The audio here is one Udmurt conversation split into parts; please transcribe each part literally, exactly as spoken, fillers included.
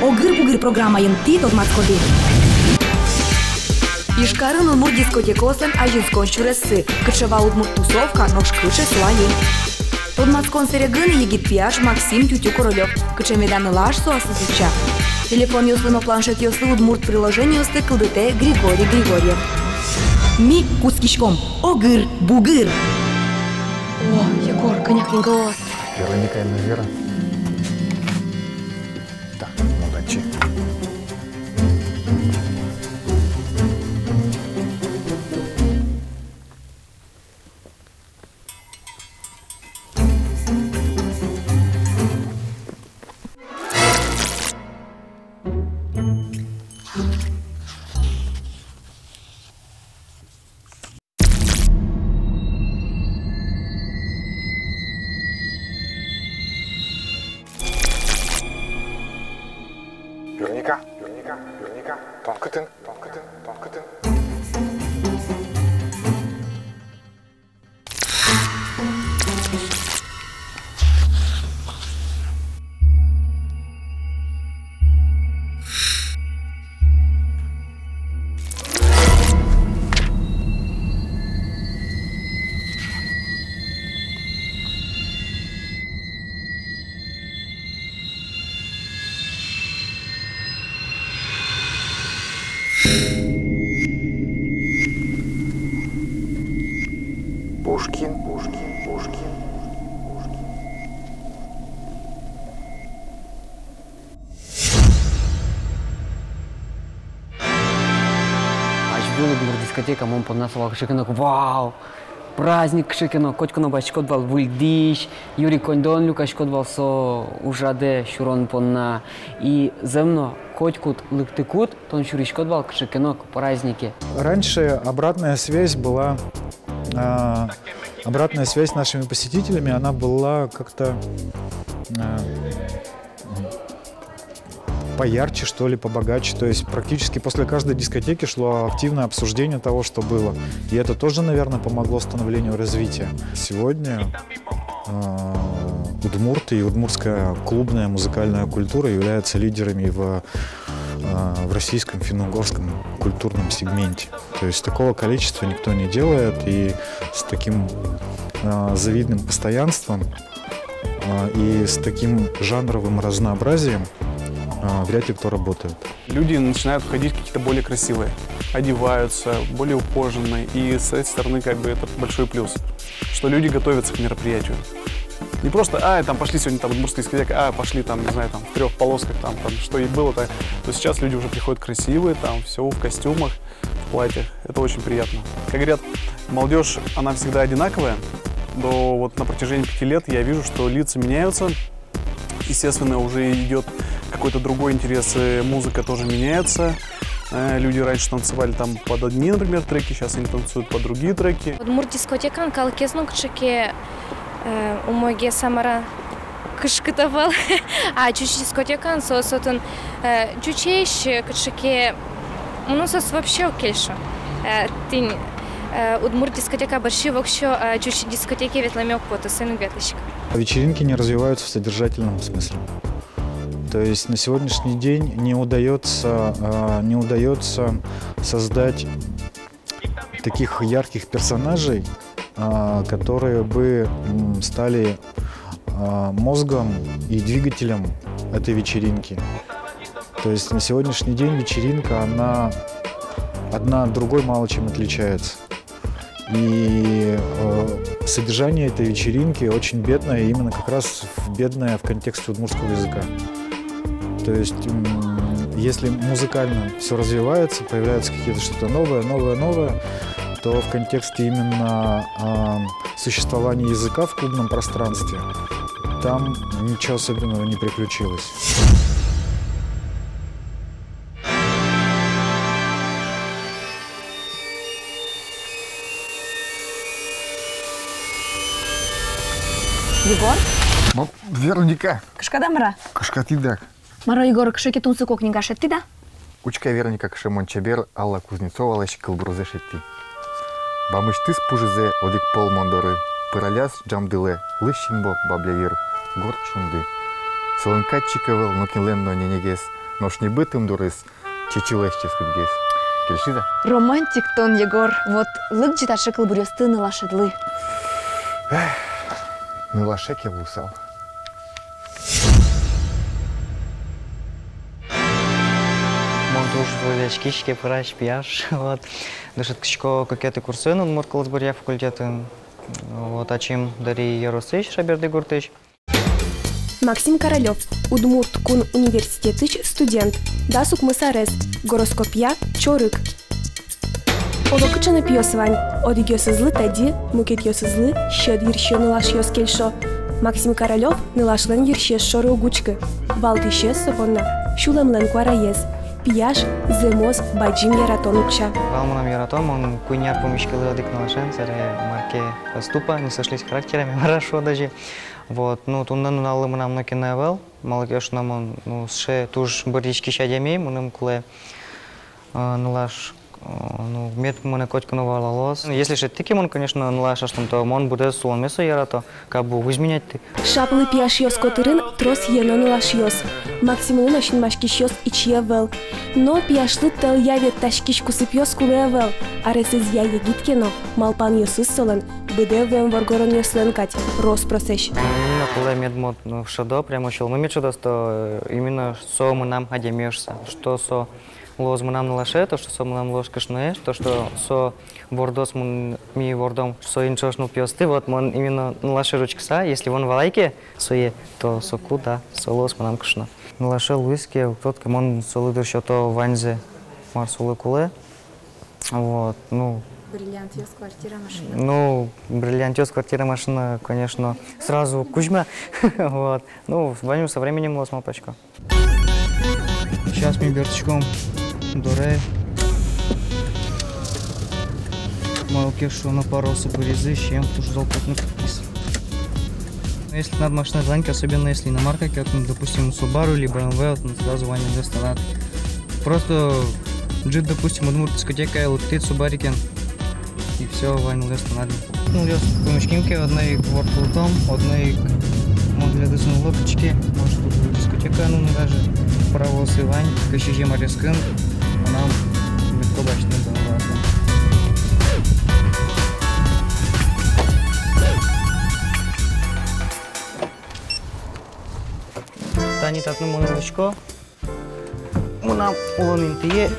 «Огыр-бугыр» программаын тӥ тодматскоды: Ижкарын удмурт дискотекаослэн азинскон сюрессы, кыӵе вал удмурт тусовка, нош кыӵе со али. Тодматскон сэрегын егит пияш Максим Тютю Королёв. Кыӵе медам ылаш со аслыз утча. Телефонъёслы но планшетъёслы удмурт приложениосты кылдытэ Григорий Григорьев. Ми кутскиськом. Огыр-бугыр. О, Егор, кӧня книгаос. Вероника, Вера. Так, удачи. Вероника, Вероника, Вероника, тон кытын, тон кытын, тон кытын. Пушкин, Пушкин, Пушкин, Пушкин. Азьвыл удмурт дискотека мон понна со вал кыӵе ке но вау! Праздник кыӵе ке но, котьку но басьтӥськод вал выль дӥсь, юри коньдон люкаськод вал со ужрадэ сюрон понна. И зэм но, котькуд лыктыкуд тон сюриськод вал кыӵе ке но празднике. Раньше обратная связь была, а, обратная связь с нашими посетителями, она была как-то, а, поярче, что ли, побогаче. То есть практически после каждой дискотеки шло активное обсуждение того, что было. И это тоже, наверное, помогло становлению, развитию. Сегодня, э, удмурты и удмуртская клубная музыкальная культура являются лидерами в, э, в российском финно-угорском культурном сегменте. То есть такого количества никто не делает, и с таким, э, завидным постоянством, а, и с таким жанровым разнообразием, а, вряд ли кто работает. Люди начинают входить какие-то более красивые, одеваются более ухоженные, и с этой стороны как бы это большой плюс, что люди готовятся к мероприятию. Не просто: «А, там пошли сегодня там удмуртская дискотека, а, пошли там, не знаю, там в трёх полосках, там, там что и было», так. То сейчас люди уже приходят красивые, там все в костюмах, в платьях. Это очень приятно. Как говорят, молодежь, она всегда одинаковая, но вот на протяжении пяти лет я вижу, что лица меняются. Естественно, уже идёт какой-то другой интерес, э, музыка тоже меняется. Э, люди раньше танцевали там под одни, например, треки, сейчас они танцуют под другие треки. Удмурт дискотекаын калыкез но кыӵе ке, э, умойгес, мар-а, кышкыт ӧвӧл. А ӟуч дискотекаын со, со отын, э, ӟучесь, э, кыӵе ке, ну, соос вообще уг кельшо. Э, тӥни, э, удмурт дискотека бӧрсьы воксё, э, ӟуч дискотекае ветлэме уг поты, соин ик ветлӥсько. Вечеринки не развиваются в содержательном смысле. То есть на сегодняшний день не удаётся, э, не удаётся создать таких ярких персонажей, а, которые бы, м, стали, а, мозгом и двигателем этой вечеринки. То есть на сегодняшний день вечеринка, она одна от другой мало чем отличается. И, э, содержание этой вечеринки очень бедное, именно как раз в, бедное в контексте удмуртского языка. То есть, м, если музыкально всё развивается, появляются какие-то что-то новое, новое, новое, то в контексте именно, а, существования языка в клубном пространстве там ничего особенного не приключилось. Егор? Ма, Вероника! Кышкад-а, мар-а? Кышкатӥ дак. Мар-о, Егор, кыӵе ке тунсыко книга шедьтӥд-а? Учке, Вероника, кыӵе мон чебер Алла Кузнецовалэсь кылбурзэ шедьтӥ. Бамысьтыз пужызэ одӥг пол мон доры, пыралляз ӝамдылэ, лыз синбо бабъя йыр, горд шунды. Солэн кадь чик ӧвӧл нокинлэн но ненегес, нош небыт ымдурыз чечылэсь ческытгес. Кельшиз-а? Романтик тон, Егор. Вот лыдӟы таӵе кылбуръёсты нылашедлы. Эх, нылаше ке луысал. Мон туж вӧсяськись, кепырась пияш. Вот. Дышетскисько кыкетӥ курсын удмурт кылосбуръя факультетын. Вот, ачим Дэри ёросысь, Шаберды гуртысь. Максим Королёв, Удмурт кун университетысь студент, дас укмыс арес, гороскопъя чорыг. Оло кыӵе но пиос вань, одӥгъёсызлы тӧдьы, мукетъёсызлы сьӧд йырсиё нылашъёс кельшо. Максим Королёв нылашлэн йырсиез шоры уг учкы. Валтӥсез со понна — сюлэмлэн куараез. Пияш зэмос бадӟым яратон утча. Вал мынам яратон, мон куинь ар пумиськылӥ одӥг нылашен, собере мар ке ӧз тупа, не сошлись характерами, мар-а шуод озьы. Вот, ну, туннэ нуналлы мынам нокин но ӧвӧл, малы ке шуоно мон, ну, сыӵе туж быръиськись адями, мыным кулэ, э, нылаш, э, ну, мед монэ котьку но валалоз. Если шедьтӥ ке мон, конечно, нылаш аслым, то мон быдэс улонме сое ярато, кабы уг изменяйтты. Шаплы пияшъёс котырын трос йӧно нылашъёс. Максимлы но синмаськисьёс ичи ӧвӧл. Но пияшлы тӧлъя веттаськись кусыпъёс кулэ ӧвӧл. Аресэзъя егит ке но, малпанъёсыз солэн быдэ вуэм воргоронъёслэн кадь рос-просэсь. Мыным но кулэ мед мон, ну, шӧдо, прямо сюлмы мед шӧдоз, то, э, именно со мынам адямиез шуса, что со луоз мынам нылаше, то, что со мынам луоз кышное, то, что со вордоз мон, ми вордом соин ӵош нылпиосты, вот мон именно нылаше учкыса, если мон валай ке сое, то соку, да, со луоз мынам кышно. Нылаше луиз ке, уг тодӥськы, мон солы, дыр, сёто ваньзэ, мар солы кулэ. Вот, ну. Бриллиантъёс, квартира, машина. Ну, бриллиантъёс, квартира, машина, конечно, сразу кузьма. Вот. Ну, возьмём со временем, луоз, малпасько. Сейчас ми бертӥськом доры. Малы ке шуоно, паросы быризы, сием туж зол потыны кутскиз. Но если тынад машина вань ке, особенно если иномарка ке, вот, ну, допустим, Subaru или B M W, вот, ну, сразу ваньмылэсь тынад. Просто ӝыт, допустим, удмурт дискотекае лыктӥд Субарикен, и всё, ваньмылэсь тынад. Ну, ёс пумиським ке, одно ик ворттылтом, одно ик мон тӥледыз нулло кытчы ке, может, дискотекае нуны даже. Правоосы вань, кызь сизьым арескын мынам мед ке басьтыны, да, ладно. Тани татын мон улӥсько. Мынам улон интые.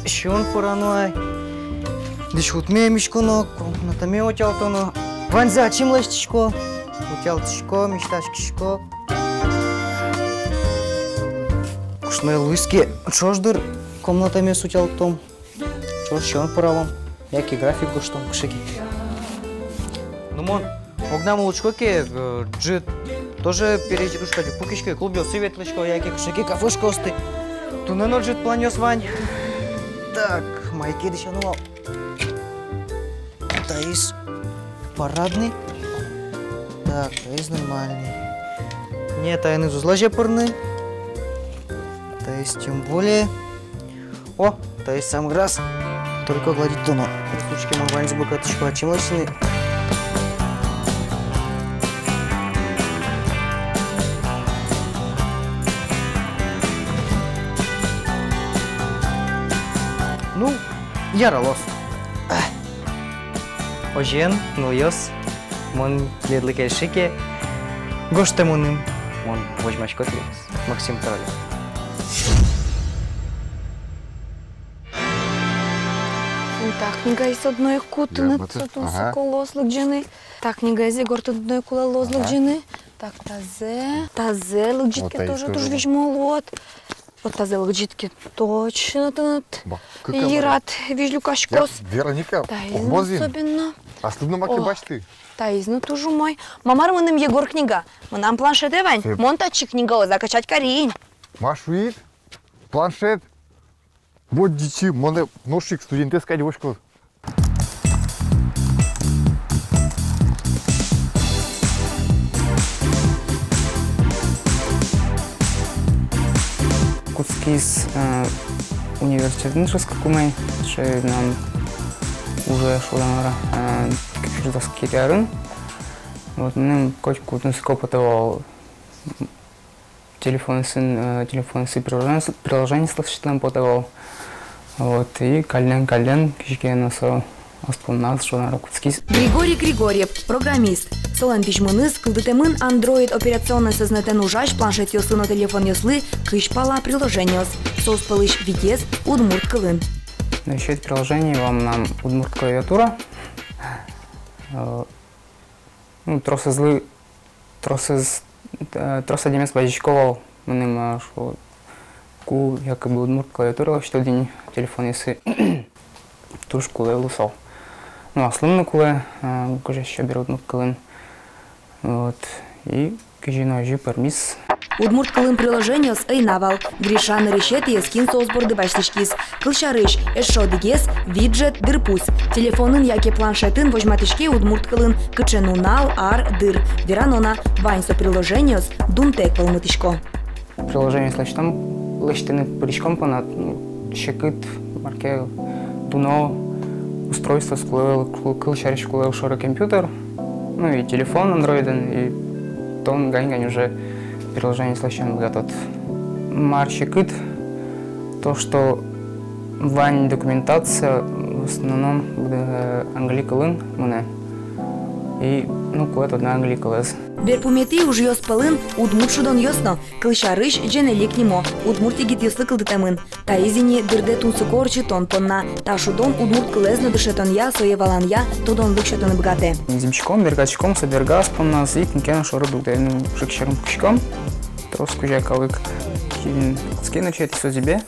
Сиён пӧрано ай. Дӥсьпумме миськоно, комнатаме утялтоно. Ваньзэ ачим лэсьтӥсько. Утялтӥсько, мисьтаськисько. Кышно луиз ке, ӵош, дыр, комнатамес утялтом. Ӵош сиён пӧралом, яке график гожтом кыӵе ке. Ну, мон огнам улӥсько ке, э, ӝыт тоже пересидушка кадь пукисько, клубъёсы ветлӥсько, яке кыӵе ке кафешкаосты. Туннэ но ӝыт планъёс вань. Так, майке дӥсяно вал. Таиз парадный. Так, таиз нормальный. Не, таиныз уз лэзе пырыны. Таиз тем более. О, таиз самый раз. Только гладить дома. Сучки, мон ваньзэ быгатӥсько ачим лэсьтыны. Ну, яралоз. Озьыен, нылъёс, мон тӥледлы кельши ке, гожтэ мыным, мон возьмасько тӥледыз. Максим Королёв. Та книгаез одно ик ку тыныд, грамота, со тунсыко луоз лыдӟыны. Та книгаез, Егор, тыныд одно ик ку луоз лыдӟыны. Так, тазэ, тазэ лыдӟид ке, тоже туж визьмо луод. Вот тазэ лыдӟид ке, точно тыныд йырад визь люкаськоз. Вероника, таиз особенно. Аслыд но маке басьты. Таиз но туж умой. Ма мар мыным, Егор, книга? Мынам планшетэ вань. Мон татчы книгаос закачать кари ини. Ма шуид? Планшет? Вот дичи, монэ нош ик студентэз кадь вошкоз. Кутскиз, э, университетын дышетскыкумы, сыӵе мынам Уже шуо, наверно, э, кык сюрс дас кыкетӥ арын. Вот, мыным котьку тунсыко потэ вал телефонъёсын, э, телефонъёсы приложениос-, приложениос лэсьтыны потэ вал. Вот, и каллен-каллен, кызьы ке но со ас понназ, шуо, наверно, кутскиз. Григорий Григорьев, программист. Солэн визьмыныз кылдытэмын Android операционной сӧзнэтэн ужась планшетъёслы но телефонъёслы кызь пала приложениос. Соос пӧлысь витез удмурт кылын. Значит, приложение вал мынам удмурт клавиатура. Э, ну, тросэзлы, тросэз, э, трос адямиос вазисько вал мыным, э, шуо, ку якобы удмурт клавиатура лэсьтод ини телефонъёсы. Туж кулэ луысал. Ну, аслым но кулэ, э, гожъясько бере удмурт кылын. Вот. И кызьы но озьы пӧрмиз. Удмурт кылын приложениос ӧй на вал. Гриша нырысетӥез, кин соос борды басьтӥськиз. Кылсярысь, эшшо одӥгез, виджет, дырпус. Телефонын яке планшетын возьматӥське удмурт кылын кыӵе нунал, ар, дыр. Верано на, вань со приложениос дунтэк вӧлмытӥсько. Приложениос лэсьтон, лэсьтыны пыриськон понна, ну, секыт, мар ке, дуно устройствоос кулэ ӧвӧл, кыл-, кылсярысь, кулэ ӧвӧл шоры компьютер, ну и телефон андроиден, и тон гань-гань уже приложениос лэсьтыны быгатод. Мар секыт, то, что вань документация в основном, э, англи кылын мынэ. И, ну, кулэ тодыны англи кылэз. Берпуметӥ ужъёс пӧлын удмурт шудонъёс но. Кылсярысь, «Ӟенелик» нимо, удмурт егитъёслы кылдытэмын. Таиз ини дырдэ тунсыко ортчытон понна. Та шудон удмурт кылэз но дышетонъя, сое валанъя тодонлык сётыны быгатэ. Зӥбиськом, бергатӥськом со бергаз понназ, и кин ке но шоры дугдэ, ну, шык сьӧрын пукиськом. Трос кузя калык, кин кутске, значит, со зӥбе.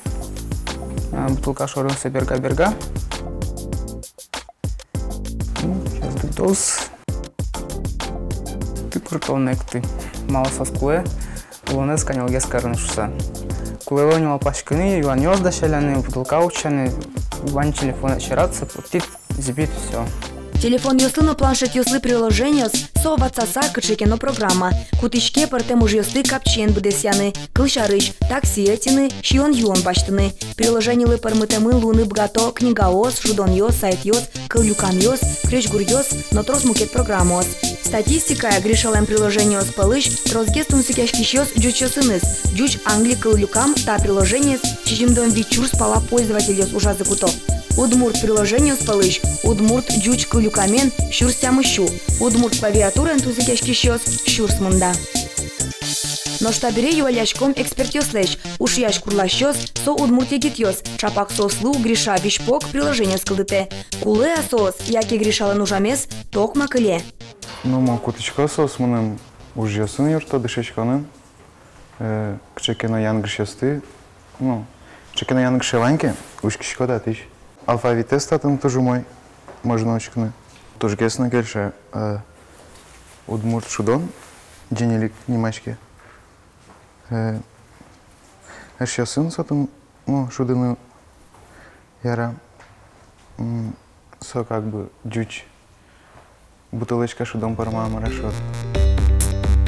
А, бутылка шоры со берга-берга. Ну, сейчас дугдоз. Тӥ пыртон экты. Малы соос кулэ, улонэз каньылгес карыны шуыса. Кулэ ӧвӧл ни малпаськыны, юанъёс дасяляны, бутылка утчаны, вань телефон сьӧрад, со пуктӥд, зӥбид, всё. Телефонъёслы но планшетъёслы приложениос — со ватсаса кыӵе ке но программа. Кутӥське пӧртэм ужъёсты капчиен быдэсъяны. Кылсярысь, такси ӧтьыны, сиён-юон басьтыны. Приложенилы пӧрмытэмын луыны быгато книгаос, шудонъёс, сайтъёс, кыллюкамъёс, крезьгуръёс но трос мукет программаос. Статистикая, Гришалэн приложениос пӧлысь тросгес тунсыкъяськисьёс ӟучъёсыныз. Ӟуч-англи кыллюкам та приложениез сизьымдон вить сюрс пала пользовательёс ужазы куто. Удмурт приложениос пӧлысь удмурт-ӟуч кыллюкамен сюрс тямыссю, удмурт клавиатураен тунсыкъяськисьёс сюрс мында. Нош табере юалляськом экспертъёслэсь. Ушъясь курласьёс — со удмурт егитъёс. Чапак соослы Гриша визьпог приложениос кылдытэ. Кулэ-а соос, яке Гришалэн ужамез токма кыле? Ну, мон кутӥсько, соос мыным ужъёсын юртто, дышетсконын. Э, кыӵе ке но янгышъёсты, ну, кыӵе ке но янгыше вань ке, учкисько татысь. Алфавитэз татын туж умой, можно учкыны. Тужгес но кельше, э, удмурт шудон, «Ӟенелик» нимаське. Э, эшъёсын со тын, ну, шудыны яра. М, со как бы ӟуч бутылочка шудон пӧрма, мар-а шуод.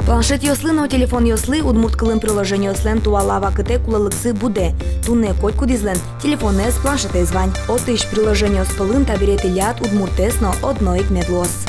Планшетъёслы но телефонъёслы удмурт кылын приложениослэн туала вакытэ кулэлыксы будэ. Туннэ котькудӥзлэн телефонэз, планшетэз вань. Отысь приложениос пӧлын табере тӥляд удмуртэз но одно ик мед луоз.